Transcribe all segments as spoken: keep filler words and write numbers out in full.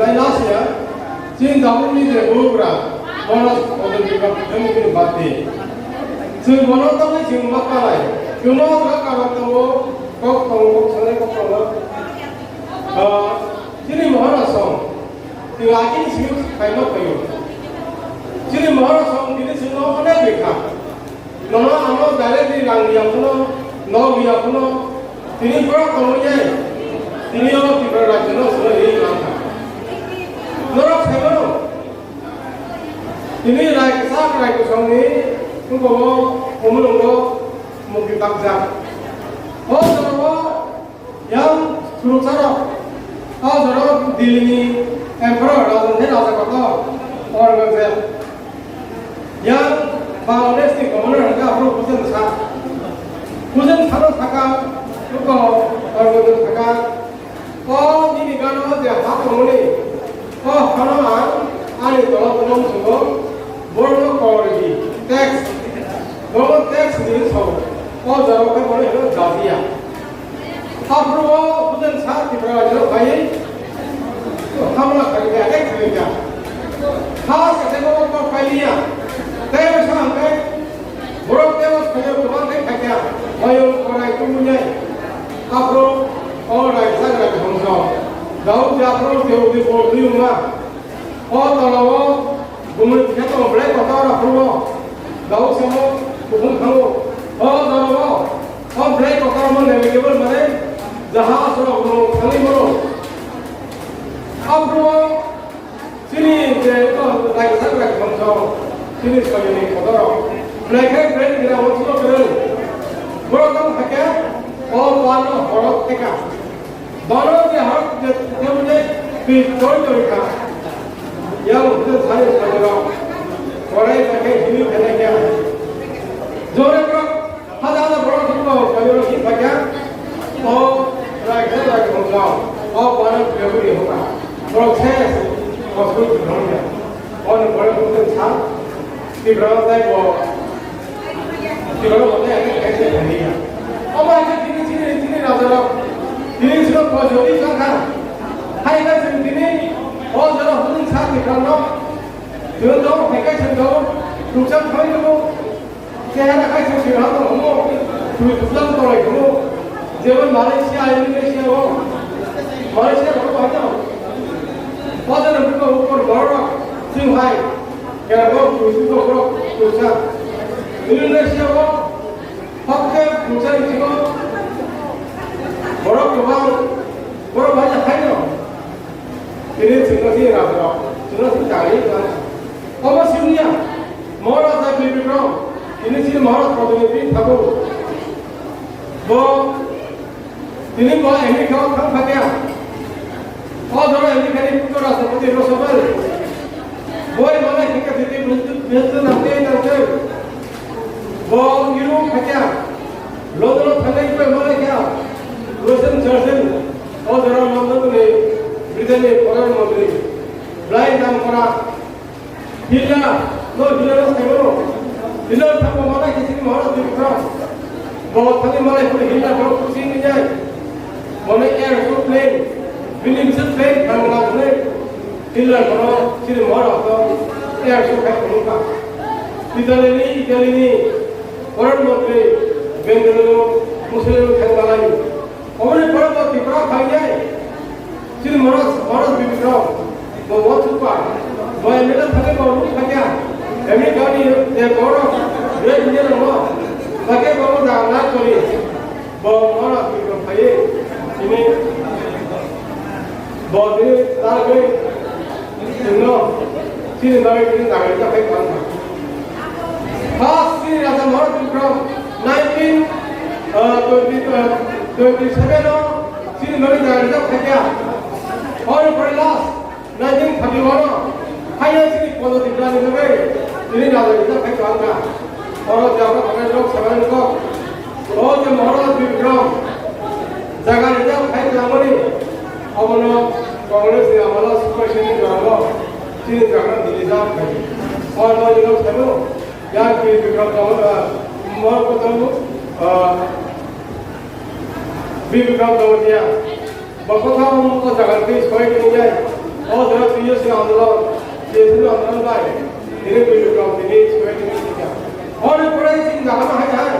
Last year, chini tabukni je bubagra, bono Odon Bikram Bhumikni birthday. Chwng bono tangwi chwng ma kanai. Chwngno ma kanai tongo, kok tongo, kok sanai kok tongo. Ah, chini Maharaj song, chwng agini simi khaima phaio. Chini Maharaj song, chini chwngno onek bikha. Nono ano directly rang riya phano, nog riya phano, tini borok tongwi nai, tini o Tripura rajyo no swnwi ri langkha. Norok sai mano, tini rai kwchak rai kwchangni wngkha o umulongo mukti takjak. O jorao Yang suruksarok, o jorao Delhi ni Emperor Raja, he Raja kotor Aurangzeb. Yang Bangladesh ni governor hwnkha aphuru Hussein Shah. Hussein Shah no sakha, oko Aurangzeb sakha, o nini gana je ha tongmani, o hano ang ani dolo dolo muchungo, borokno kor di, tax, borokno tax di hinwi sao, o jorao khe bono hino jaziya. Aphuru o Hussein Shah Tripura rajyo phaiwi hamla khaikha, attack khaikha. Kha se tei borok kok pailiya. Tei wngkha hwnkhe borok tei o khaikha kwbang khe khaikha. Mayung korai tubunai. Aphuru o raisa gra khongso. Daud je aphuru je udi por dui wngma. O tola o bumui khe tongo belai kotor aphuru o. Daud samo kuphung thango. O tola o, o belai kotor mo navigable mane jahaj rok no thangwi mano. Aphuru o chini je to raisa gra khongso chini soyoni kotor rok. Belai khe belai gira o chino kwrwng. Borok tamo khaikhe o pano horok theka. Bono je hor je tebule twi choi choi kha. Yang hwnkhe sari sajero. Korai sakhe himi phene kya. Jore bro, hada hada bro thikbo sajero hi phakya. O rai khe rai hokma. O bono prebri hokma. Bro ses. Hospital bro ya. Bono bro hokma sa. Tipra tai bo. Tipra bo tai ake kaise thani ya. Omo ake tini chini chini raja rok. Tini sino pojori sangha. Hai ka sing tini. O jara hudin sa tipra no. Tini do hai ka sing do. Ruksa thai do. Chehara kaisa sirha tongmo, twi bwslang tonglaikhumo, jemon Malaysia, Indonesia o, Malaysia rok bo haino. Pajana buka upor borok, chwng hai, kerabo twi buka borok twisa. Indonesia o, hokke twisa ni bisingo, borok kwbang, borok bai haino. Tini chwngno si rajrok, chwngno si chari kha. Omo simiya, Maharaj Bibikrom, tini si Maharaj Kodoni pi thago. Bo, tini bo America o thang phakia. O jora America ni puto Rashtrapati Roosevelt. Boi mana kika titi bhistu nangte nangte. Bo Europe phakia. London o thangnai boi mana kya. Winston Churchill. O jora London ni Britain ni Foreign Montri. Blai nam kora. Hitler, no Hitler no sai mano. Hitler thangma malai khe chini Maharaj Bibikrom. Bo thangwi malai phuru Hitler borok kuching wngjai. Bono air show plane, bini bwswk plane thangma hwnwi Hitler bono chini Maharaj no air show khai phunukha. Italy ni, Italy ni Foreign Montri Benjamin Mussolini thangma lai. Oboni borok bo Tripura phainai. Chini Maharaj, Maharaj Bibikrom, bo bo chupa, bo M L A thangwi bo nuk phaiya. Emi gani de borok, great leader no, bage bo bo da na kori. Bo Maharaj Bibikrom phaiwi, chini, bo tini targwi, chwngno, chini bagwi chini jaga rwjak khai tong kha. First chini Raja Maharaj Bibikrom nineteen, uh, twenty, uh, twenty seven o chini bagwi jaga rwjak khaikha. Oro pore last nineteen thirty one o haiya chini Pondro Tripura ni bagwi chini Raja rwjak khai tong kha. Oro jaga khainai rok sabai rwkho. O je Maharaj Bibikrom jaga rwjak khai tongmani obono Congress ni amolo Sukhna Singh ni jorao chini jaga ni rijak khai. O no ni rok sabo ya Bibikrom tong, ah, mor kotor, ah, Bibikrom tong dia. Bo kothom o jaga twi soi tong jai. O jaga Sri Andolon, Sri Andolon bai, tini bwrwi rok tini suwai tini sika. Hori pore chini jaga no hai hai.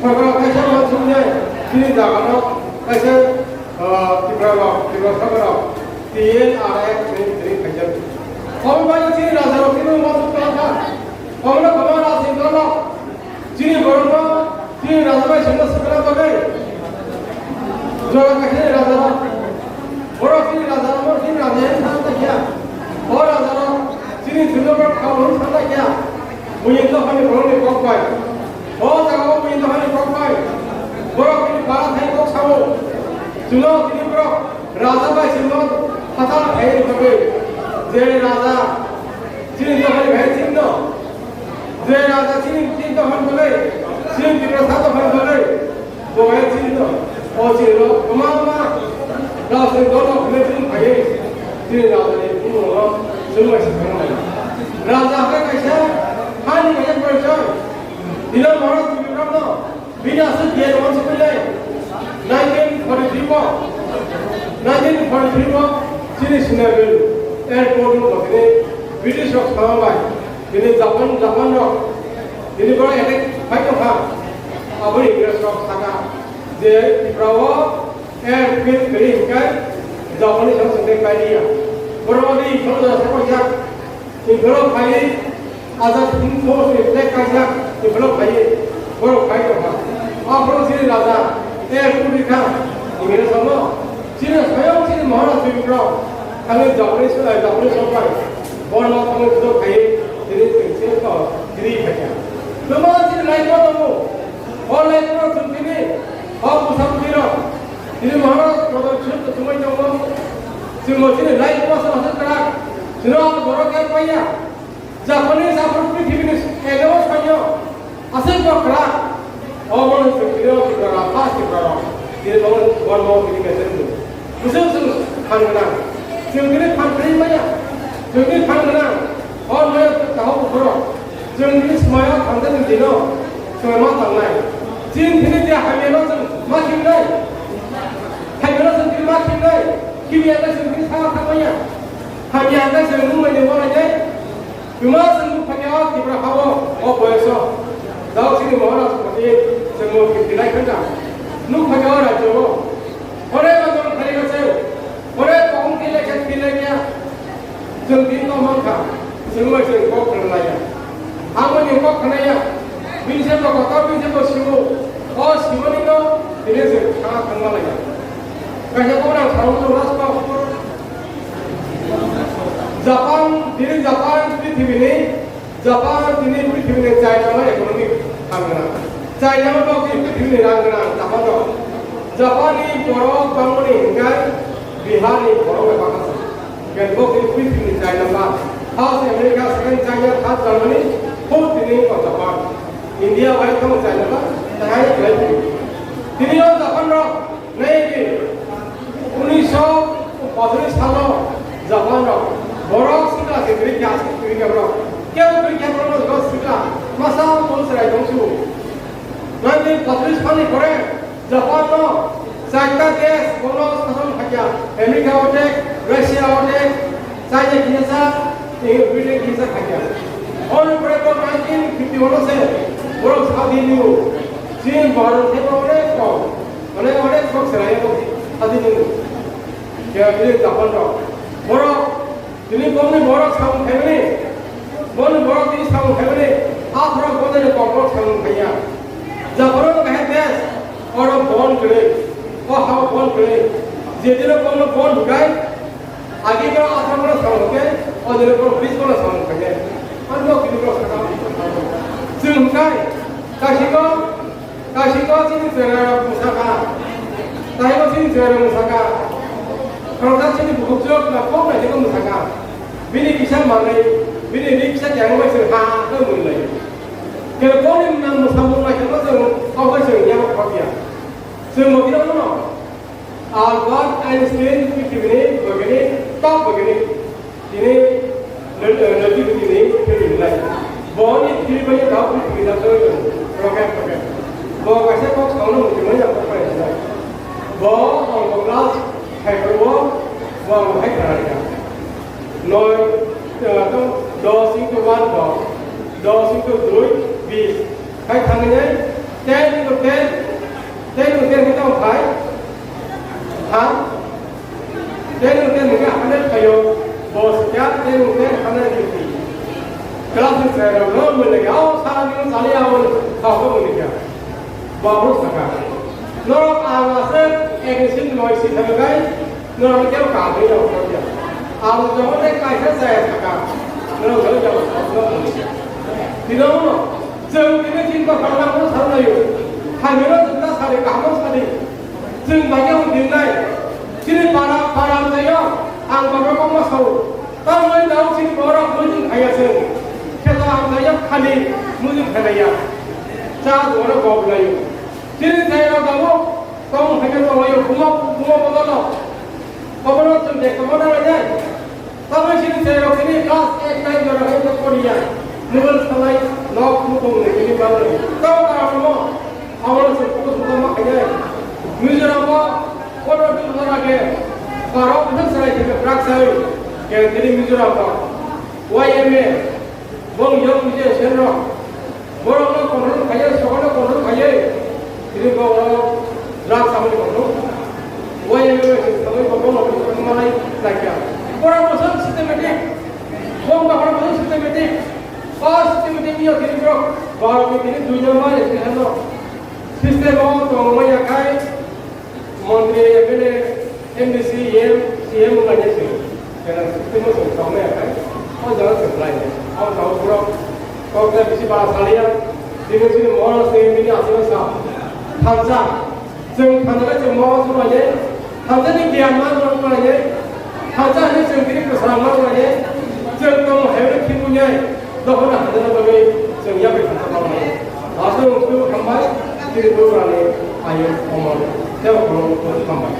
Sorkar kaisa ma sumnai, chini jaga no kaisa, ah, Tripura rok, Tripura Sabha rok, T N R F tini tini khaijak. Omo bai chini raja rok tini ma sumnai kha. Omo no kama raja sing kha. Chini borokno chini raja bai sengno swkang bagwi jora kaisa ni raja rok. Borok chini raja rok, chini raja yang thang ta kya? O raja rok, chini thwino borok thang hwn thang ta kya? Buini dophani borokni kok bai. O jaga o buini dophani kok bai. Borok chini bara thai kok sao. Chwlo chini borok raja bai sengno thata khai bagwi. Je raja chini dophani bai sengno. Je raja chini, chini dophani bagwi, chini Tiprasa dophani bagwi, bo hai chini no, o chini no, kwma kwma, rajni dol no phunai chini phaiwi, chini raja ni bumung no chwng bai se phaiwi nai. Raja hai kaisa, hani kaisa porichoi, Dila Maharaj Tripura no, bini aswk giyan wansuk nai, nineteen forty-three mo, nineteen forty-three mo, chini Sinabel airport no bo tini British rok sama bai. Tini Japan, Japan rok, tini borok attack khai tongkha. Aboni Ingres rok saka je Tripura o airfield kwrwi hinkhe Japanese rok chwngkhe kailiya. Borok adi Imphal o jora sakha, Imphal o phaiwi Azad Hind Force ni flag kaijak, Imphal o phaiwi borok khai tongkha. Aphuru chini raja airfield rikha Ingres rokno. Chini swayam chini Maharaj Tripura thangwi Japanese, eh, Japanese rok bai borno thangwi bujok khaiwi tini chwng chini to tini phaikha. Kwbangma chini life-o tongo. O life-o chwng tini o bwsa bwtwi rok tini Maharaj Pradhan Sut chumui tongo. Chwngbo chini life-o sa aswk kwrak. Chwngno borok khe paiya. Japanese aphuru prithibi ni ego sanyo aswk bo kwrak. Obo no chwng tini o Tripura rok, first Tripura rok. Tini bo borno tini mesen bo. Bwswk chwng phan gwnang. Chwng tini phan kwrwi maya. Chwng tini phan gwnang. O noya kaham bukhoro. Chwng tini swmaya thangjani dino. Chwng ma tangnai. Chini tini je hamya no chwng ma khibnai. Hamya no chwng tini ma khibnai. Khibya no chwng tini sama thangmaya. Hamya no chwng nungmani wanainai. Kwma chwng nuk phaikha o Tripura ha-o, o boyoso. Dao chini Maharaj Pati chwngno khe belai khe da. Nuk phaikha o rajyo o. Ore ba tong thari kha se. Ore tong thile khe thile kya. Chwng din no mankha. Chwng bai chwng kok khna laiya. Amo ni kok khna ya. Bin se ba kota bin se ba siwo. O siwoni no bini se kha khna laiya. Kaisa ko rang thang no ras pa. Japan, tini Japan prithibini, Japan tini prithibini China no economic phan gwnang. China no tini prithibini rang gwnang Japan no. Japan ni borok bangmani hinkhe Bihar ni borok bai bangkha se. Hinkhe bo tini prithibini China ba. First America, second China, third Germany, fourth tini Japan. India bai tamo China ba, tahai khlai tini. Tini o Japan rok Nai di, unisho pocholish salo Japan rok borok sikla se kwrwi kha, aswk kwrwi kha borok. Kebo kwrwi kha borok no sikla masa tong chwrai tong su. Nineteen pocholish salni pore Japan no chaita desh bono sason khaikha, America otek, Russia otek, China kisa, Britain kisa khaikha. Oni pore to nineteen fifty one se borok sadin ni Chin borok se borok onek kom. Mane onek sok serai ko hadi ni. Kaya bini Japan rok. Borok, bini bongni borok samung khaimani. Bongni borok bini samung khaimani. Aphra bongni borok samung khaiya. Japan rok hai des. Oro bon kre. O ha bon kre. Jedino bongno bon hukai. Agi ko athang ko samung ke. O dino ko bis ko samung khaiya. Ano bini ko sakam. Chwng hukai. Kasiko. Kaisingbo chini chwrairok mwsakha, taibo chini chwrairok mwsakha, khoroksa chini bukhukjwk na kok naisingbo mwsakha. Bini kisa manwi, bini ri kisa khe ang bai chwng ha ha khe mwnglai. Khe boni nang mwsamung naisingbo chwng, abo chwng yabo khorokya. Chwng bo phirokno Albert Einstein, pwthwini bwgwini top bwgwini. Tini, eh, noti tini, tini nai. Boni tini bai dau tini bai dau roket roket. Bo kaisa kok sauna muti mai ya kok pai nai. Bo ang bo class five o, bo ang hai kara ya. Noi, eh, to dos into one, dos, dos into dui, bis. Khai thangwi nai, ten into ten, ten into ten khai tamo khai. Ha? Ten into ten khai hundred khayo, bo sikya, ten into ten hundred fifty. Class ni sir rok no mui lagi, "Oh, sir, ni sali awal, kha ko mui lagi." Babu saka. Norok ang ase, ek sin noi si thabai, Norok kebo kaham wngya, wngya. Ang jabo tei kaisa chaya sakha. Norok jabo jabo sakha. Tino, chwng tini chini bwkhak langmano sal laio. Hamyano chwng ta sadi, kahamo sadi. Chwng bagwi ang dinai. Chini para, para amchaio, ang baba kokma sao. Tamoni nang chini borok mujung khaiya chwng. Kheto amchaio khani mujung khailaiya. Cha duano goblaio. Chini chayarok tabuk tong khaikhe tonglaio. Buma, buma bodolo. Obono chwng de kwbangma nanglainai. Tamoni chini chayarok tini class eight, nine jora khe tong poriya. Mobile salai, nok bukung ni tini bagwi. Tamo karon mo, abono chwng focus butama khainai. Mizoram o kono dum jora khe, baro bwswk salai khe bwrak sai. Khe tini Mizoram o Y M A, bong yong bije senro. Borokno control khaiye, sokono control khaiye. Tini borok drugs samani borok. Wai wai wai samani borok no manai laikya. Borok bosong systematic. Bong ba borok bosong systematic. O systematic ni tini borok. Borok ni tini dunya mai tini hano. System o tongmaya khai. Montri, M L A, M D C, M, C M wngkha se. Kena timo se tongmaya khai. O jaga se khlai. O tau borok kok ta bisi bara saliya. Bini sini mohor se bini asal sa. Thansa. Chwng thansa le chwng mohor se wajai. Thansa ni giyan ma wajai. Thansa ni chwng bini kwsang ma wajai. Chwng tong hai khibu nyai. Dohona hajana bagwi chwng yapi kha tongmani. Aswk wngkhu hambai, chini Tripurani ayuk omor, tei okolog hambai.